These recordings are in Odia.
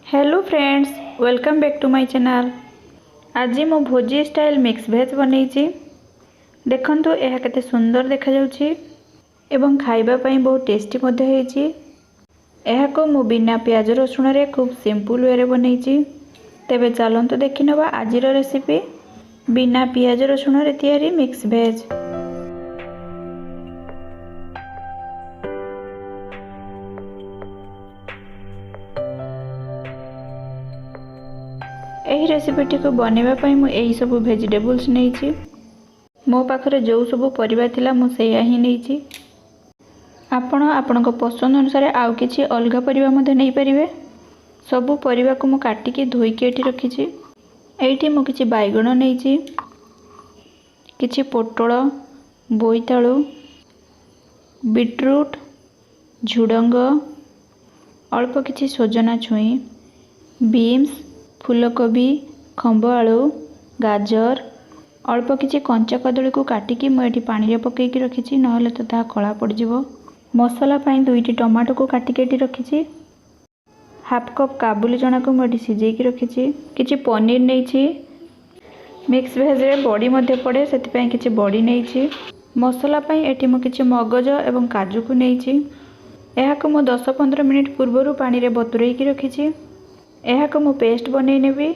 Hello friends, welcome back to my channel. ଆଜି ମୁଁ ଭୋଜି ଷ୍ଟାଇଲ୍ ମିକ୍ସ ଭେଜ୍ ବନେଇଛି। ଦେଖନ୍ତୁ, ଏହା କେତେ ସୁନ୍ଦର ଦେଖାଯାଉଛି ଏବଂ ଖାଇବା ପାଇଁ ବହୁତ ଟେଷ୍ଟି ମଧ୍ୟ ହେଇଛି। ଏହାକୁ ମୁଁ ବିନା ପିଆଜ ରସୁଣରେ ଖୁବ୍ ସିମ୍ପଲ୍ ୱେରେ ବନେଇଛି। ତେବେ ଚାଲନ୍ତୁ ଦେଖିନେବା ଆଜିର ରେସିପି, ବିନା ପିଆଜ ରସୁଣରେ ତିଆରି ମିକ୍ସ ଭେଜ୍। ଏହି ରେସିପିଟିକୁ ବନେଇବା ପାଇଁ ମୁଁ ଏହିସବୁ ଭେଜିଟେବୁଲ୍ସ ନେଇଛି। ମୋ ପାଖରେ ଯେଉଁ ସବୁ ପରିବା ଥିଲା, ମୁଁ ସେଇଆ ହିଁ ନେଇଛି। ଆପଣ ଆପଣଙ୍କ ପସନ୍ଦ ଅନୁସାରେ ଆଉ କିଛି ଅଲଗା ପରିବା ମଧ୍ୟ ନେଇପାରିବେ। ସବୁ ପରିବାକୁ ମୁଁ କାଟିକି ଧୋଇକି ଏଠି ରଖିଛି। ଏଇଠି ମୁଁ କିଛି ବାଇଗଣ ନେଇଛି, କିଛି ପୋଟଳ, ବୋଇତାଳୁ, ବିଟରୁଟ୍, ଝୁଡ଼ଙ୍ଗ, ଅଳ୍ପ କିଛି ସଜନା ଛୁଇଁ, ବିନ୍ସ, ଫୁଲକୋବି, ଖମ୍ବ ଆଳୁ, ଗାଜର, ଅଳ୍ପ କିଛି କଞ୍ଚା କଦଳୀକୁ କାଟିକି ମୁଁ ଏଠି ପାଣିରେ ପକାଇକି ରଖିଛି, ନହେଲେ ତ ତାହା କଳା ପଡ଼ିଯିବ। ମସଲା ପାଇଁ ଦୁଇଟି ଟମାଟୋକୁ କାଟିକି ଏଠି ରଖିଛି। ହାଫ୍ କପ୍ କାବୁଲି ଚଣାକୁ ମୁଁ ଏଠି ସିଝେଇକି ରଖିଛି। କିଛି ପନିର ନେଇଛି। ମିକ୍ସ ଭେଜରେ ବଡ଼ି ମଧ୍ୟ ପଡ଼େ, ସେଥିପାଇଁ କିଛି ବଡ଼ି ନେଇଛି। ମସଲା ପାଇଁ ଏଠି ମୁଁ କିଛି ମଗଜ ଏବଂ କାଜୁକୁ ନେଇଛି। ଏହାକୁ ମୁଁ 10-15 ମିନିଟ୍ ପୂର୍ବରୁ ପାଣିରେ ବତୁରେଇକି ରଖିଛି। ଏହାକୁ ମୁଁ ପେଷ୍ଟ ବନେଇ ନେବି।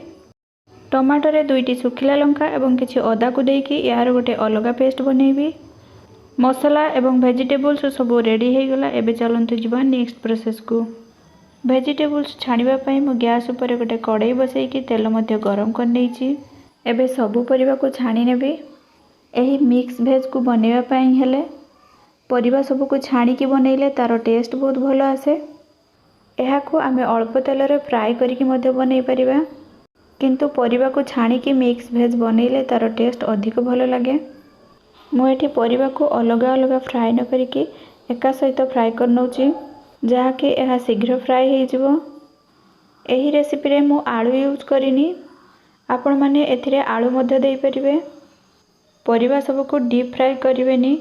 ଟମାଟୋରେ ଦୁଇଟି ଶୁଖିଲା ଲଙ୍କା ଏବଂ କିଛି ଅଦାକୁ ଦେଇକି ଏହାର ଗୋଟେ ଅଲଗା ପେଷ୍ଟ ବନେଇବି। ମସଲା ଏବଂ ଭେଜିଟେବୁଲ୍ସ ସବୁ ରେଡ଼ି ହେଇଗଲା। ଏବେ ଚାଲନ୍ତୁ ଯିବା ନେକ୍ସଟ ପ୍ରୋସେସକୁ। ଭେଜିଟେବୁଲ୍ସ ଛାଣିବା ପାଇଁ ମୁଁ ଗ୍ୟାସ୍ ଉପରେ ଗୋଟେ କଡ଼େଇ ବସେଇକି ତେଲ ମଧ୍ୟ ଗରମ କରିନେଇଛି। ଏବେ ସବୁ ପରିବାକୁ ଛାଣି ନେବି। ଏହି ମିକ୍ସ ଭେଜକୁ ବନେଇବା ପାଇଁ ହେଲେ ପରିବା ସବୁକୁ ଛାଣିକି ବନେଇଲେ ତା'ର ଟେଷ୍ଟ ବହୁତ ଭଲ ଆସେ। ଏହାକୁ ଆମେ ଅଳ୍ପ ତେଲରେ ଫ୍ରାଏ କରିକି ମଧ୍ୟ ବନେଇ ପାରିବା, କିନ୍ତୁ ପରିବାକୁ ଛାଣିକି ମିକ୍ସ ଭେଜ୍ ବନେଇଲେ ତା'ର ଟେଷ୍ଟ ଅଧିକ ଭଲ ଲାଗେ। ମୁଁ ଏଠି ପରିବାକୁ ଅଲଗା ଅଲଗା ଫ୍ରାଏ ନ କରିକି ଏକା ସହିତ ଫ୍ରାଏ କରିନେଉଛି, ଯାହାକି ଏହା ଶୀଘ୍ର ଫ୍ରାଏ ହେଇଯିବ। ଏହି ରେସିପିରେ ମୁଁ ଆଳୁ ୟୁଜ୍ କରିନି। ଆପଣମାନେ ଏଥିରେ ଆଳୁ ମଧ୍ୟ ଦେଇପାରିବେ। ପରିବା ସବୁକୁ ଡିପ୍ ଫ୍ରାଏ କରିବେନି,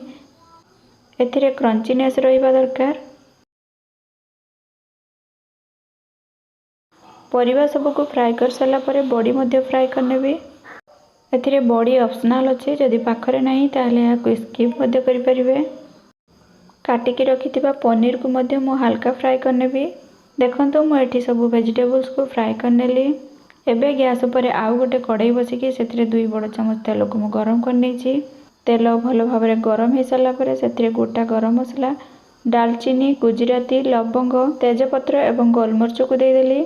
ଏଥିରେ କ୍ରଞ୍ଚିନେସ୍ ରହିବା ଦରକାର। ପରିବା ସବୁକୁ ଫ୍ରାଏ କରିସାରିଲା ପରେ ବଡ଼ି ମଧ୍ୟ ଫ୍ରାଏ କରିନେବି। ଏଥିରେ ବଡ଼ି ଅପସନାଲ୍ ଅଛି, ଯଦି ପାଖରେ ନାହିଁ ତାହେଲେ ଏହାକୁ ସ୍କିପ୍ ମଧ୍ୟ କରିପାରିବେ। କାଟିକି ରଖିଥିବା ପନିରକୁ ମଧ୍ୟ ମୁଁ ହାଲକା ଫ୍ରାଏ କରିନେବି। ଦେଖନ୍ତୁ, ମୁଁ ଏଠି ସବୁ ଭେଜିଟେବୁଲ୍ସକୁ ଫ୍ରାଏ କରିନେଲି। ଏବେ ଗ୍ୟାସ୍ ଉପରେ ଆଉ ଗୋଟେ କଡ଼େଇ ବସିକି ସେଥିରେ 2 ବଡ଼ ଚାମଚ ତେଲକୁ ମୁଁ ଗରମ କରିନେଇଛି। ତେଲ ଭଲ ଭାବରେ ଗରମ ହେଇସାରିଲା ପରେ ସେଥିରେ ଗୋଟା ଗରମ ମସଲା, ଡାଲଚିନି, ଗୁଜୁରାତି, ଲବଙ୍ଗ, ତେଜପତ୍ର ଏବଂ ଗୋଲମରିଚକୁ ଦେଇଦେଲି।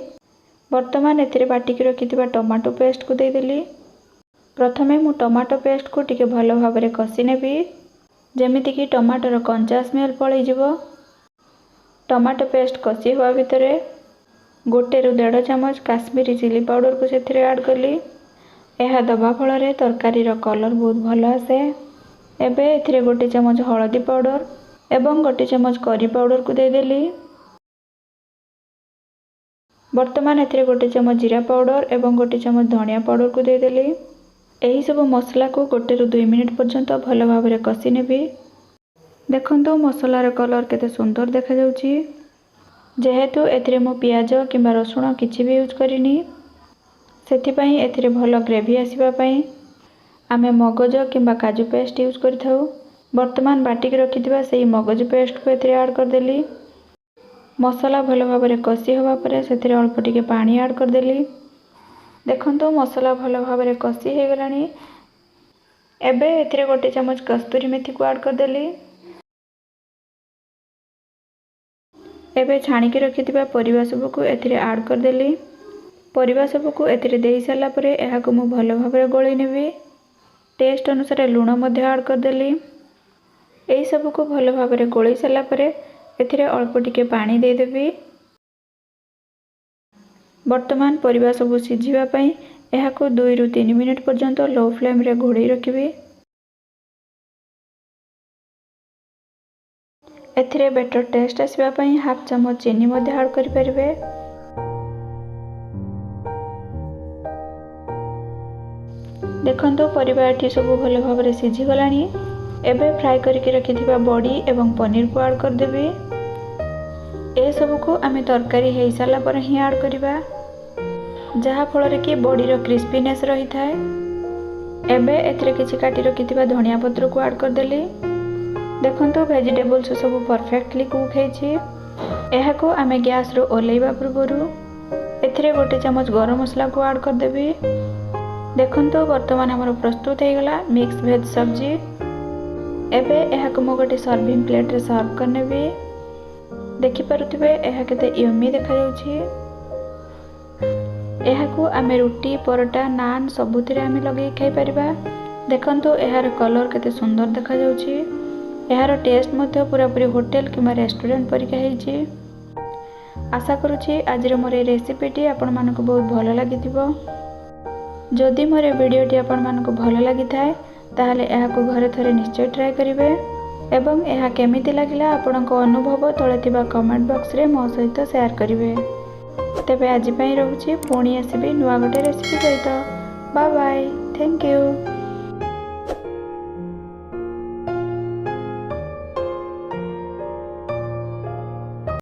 ବର୍ତ୍ତମାନ ଏଥିରେ ବାଟିକି ରଖିଥିବା ଟମାଟୋ ପେଷ୍ଟକୁ ଦେଇଦେଲି। ପ୍ରଥମେ ମୁଁ ଟମାଟୋ ପେଷ୍ଟକୁ ଟିକେ ଭଲ ଭାବରେ କଷି ନେବି, ଯେମିତିକି ଟମାଟୋର କଞ୍ଚା ସ୍ମେଲ୍ ପଳେଇଯିବ। ଟମାଟୋ ପେଷ୍ଟ କଷି ହେବା ଭିତରେ 1ରୁ 1.5 ଚାମଚ କାଶ୍ମୀରୀ ଚିଲି ପାଉଡ଼ରକୁ ସେଥିରେ ଆଡ଼୍ କଲି। ଏହା ଦେବା ଫଳରେ ତରକାରୀର କଲର୍ ବହୁତ ଭଲ ଆସେ। ଏବେ ଏଥିରେ 1 ଚାମଚ ହଳଦୀ ପାଉଡ଼ର ଏବଂ 1 ଚାମଚ କରି ପାଉଡ଼ରକୁ ଦେଇଦେଲି। ବର୍ତ୍ତମାନ ଏଥିରେ 1 ଚାମଚ ଜିରା ପାଉଡ଼ର ଏବଂ 1 ଚାମଚ ଧନିଆ ପାଉଡ଼ରକୁ ଦେଇଦେଲି। ଏହିସବୁ ମସଲାକୁ 1ରୁ 2 ମିନିଟ୍ ପର୍ଯ୍ୟନ୍ତ ଭଲ ଭାବରେ କଷି ନେବି। ଦେଖନ୍ତୁ, ମସଲାର କଲର୍ କେତେ ସୁନ୍ଦର ଦେଖାଯାଉଛି। ଯେହେତୁ ଏଥିରେ ମୁଁ ପିଆଜ କିମ୍ବା ରସୁଣ କିଛି ବି ୟୁଜ୍ କରିନି, ସେଥିପାଇଁ ଏଥିରେ ଭଲ ଗ୍ରେଭି ଆସିବା ପାଇଁ ଆମେ ମଗଜ କିମ୍ବା କାଜୁ ପେଷ୍ଟ ୟୁଜ୍ କରିଥାଉ। ବର୍ତ୍ତମାନ ବାଟିକି ରଖିଥିବା ସେଇ ମଗଜ ପେଷ୍ଟକୁ ଏଥିରେ ଆଡ଼୍ କରିଦେଲି। ମସଲା ଭଲ ଭାବରେ କଷି ହେବା ପରେ ସେଥିରେ ଅଳ୍ପ ଟିକେ ପାଣି ଆଡ଼୍ କରିଦେଲି। ଦେଖନ୍ତୁ, ମସଲା ଭଲ ଭାବରେ କଷି ହେଇଗଲାଣି। ଏବେ ଏଥିରେ 1 ଚାମଚ କସ୍ତୁରୀ ମେଥିକୁ ଆଡ଼୍ କରିଦେଲି। ଏବେ ଛାଣିକି ରଖିଥିବା ପରିବା ସବୁକୁ ଏଥିରେ ଆଡ଼୍ କରିଦେଲି। ପରିବା ସବୁକୁ ଏଥିରେ ଦେଇ ସାରିଲା ପରେ ଏହାକୁ ମୁଁ ଭଲ ଭାବରେ ଗୋଳେଇ ନେବି। ଟେଷ୍ଟ ଅନୁସାରେ ଲୁଣ ମଧ୍ୟ ଆଡ଼୍ କରିଦେଲି। ଏହିସବୁକୁ ଭଲ ଭାବରେ ଗୋଳେଇ ସାରିଲା ପରେ ଏଥିରେ ଅଳ୍ପ ଟିକେ ପାଣି ଦେଇଦେବି। ବର୍ତ୍ତମାନ ପରିବା ସବୁ ସିଝିବା ପାଇଁ ଏହାକୁ 2ରୁ 3 ମିନିଟ୍ ପର୍ଯ୍ୟନ୍ତ ଲୋ ଫ୍ଲେମ୍ରେ ଘୋଡ଼େଇ ରଖିବି। ଏଥିରେ ବେଟର୍ ଟେଷ୍ଟ ଆସିବା ପାଇଁ ହାଫ୍ ଚାମଚ ଚିନି ମଧ୍ୟ ଆଡ଼୍ କରିପାରିବେ। ଦେଖନ୍ତୁ, ପରିବା ଏଠି ସବୁ ଭଲ ଭାବରେ ସିଝିଗଲାଣି। ଏବେ ଫ୍ରାଏ କରିକି ରଖିଥିବା ବଡ଼ି ଏବଂ ପନିରକୁ ଆଡ଼୍ କରିଦେବି। ଏସବୁକୁ ଆମେ ତରକାରୀ ହେଇସାରିଲା ପରେ ହିଁ ଆଡ଼୍ କରିବା। ଯାହାଫଳରେ କି ବଡ଼ିର କ୍ରିସ୍ପିନେସ୍ ରହିଥାଏ। ଏବେ ଏଥିରେ କିଛି କାଟି ରଖିଥିବା ଧନିଆ ପତ୍ରକୁ ଆଡ଼୍ କରିଦେଲି। ଦେଖନ୍ତୁ, ଭେଜିଟେବୁଲ୍ସ ସବୁ ପରଫେକ୍ଟଲି କୁକ୍ ହେଇଛି। ଏହାକୁ ଆମେ ଗ୍ୟାସ୍ରୁ ଓହ୍ଲେଇବା ପୂର୍ବରୁ ଏଥିରେ 1 ଚାମଚ ଗରମ ମସଲାକୁ ଆଡ଼୍ କରିଦେବି। ଦେଖନ୍ତୁ, ବର୍ତ୍ତମାନ ଆମର ପ୍ରସ୍ତୁତ ହେଇଗଲା ମିକ୍ସ ଭେଜ୍ ସବଜି। ଏବେ ଏହାକୁ ମୁଁ ଗୋଟେ ସର୍ଭିଂ ପ୍ଲେଟ୍ରେ ସର୍ଭ କରିନେବି। ଦେଖିପାରୁଥିବେ, ଏହା କେତେ ୟମି ଦେଖାଯାଉଛି। ଏହାକୁ ଆମେ ରୁଟି, ପରଟା, ନାନ୍ ସବୁଥିରେ ଆମେ ଲଗେଇ ଖାଇପାରିବା। ଦେଖନ୍ତୁ, ଏହାର କଲର୍ କେତେ ସୁନ୍ଦର ଦେଖାଯାଉଛି। ଏହାର ଟେଷ୍ଟ ମଧ୍ୟ ପୁରାପୁରି ହୋଟେଲ କିମ୍ବା ରେଷ୍ଟୁରାଣ୍ଟ ପରିକା ହେଇଛି। ଆଶା କରୁଛି ଆଜିର ମୋର ଏ ରେସିପିଟି ଆପଣମାନଙ୍କୁ ବହୁତ ଭଲ ଲାଗିଥିବ। ଯଦି ମୋର ଏ ଭିଡ଼ିଓଟି ଆପଣମାନଙ୍କୁ ଭଲ ଲାଗିଥାଏ, ତାହେଲେ ଏହାକୁ ଘରେ ଥରେ ନିଶ୍ଚୟ ଟ୍ରାଏ କରିବେ ଏବଂ ଏହା କେମିତି ଲାଗିଲା ଆପଣଙ୍କ ଅନୁଭବ ତଳେ ଥିବା କମେଣ୍ଟ ବକ୍ସରେ ମୋ ସହିତ ସେୟାର କରିବେ। ତେବେ ଆଜି ପାଇଁ ରହୁଛି, ପୁଣି ଆସିବି ନୂଆ ଗୋଟେ ରେସିପି ସହିତ। Bye bye, thank you.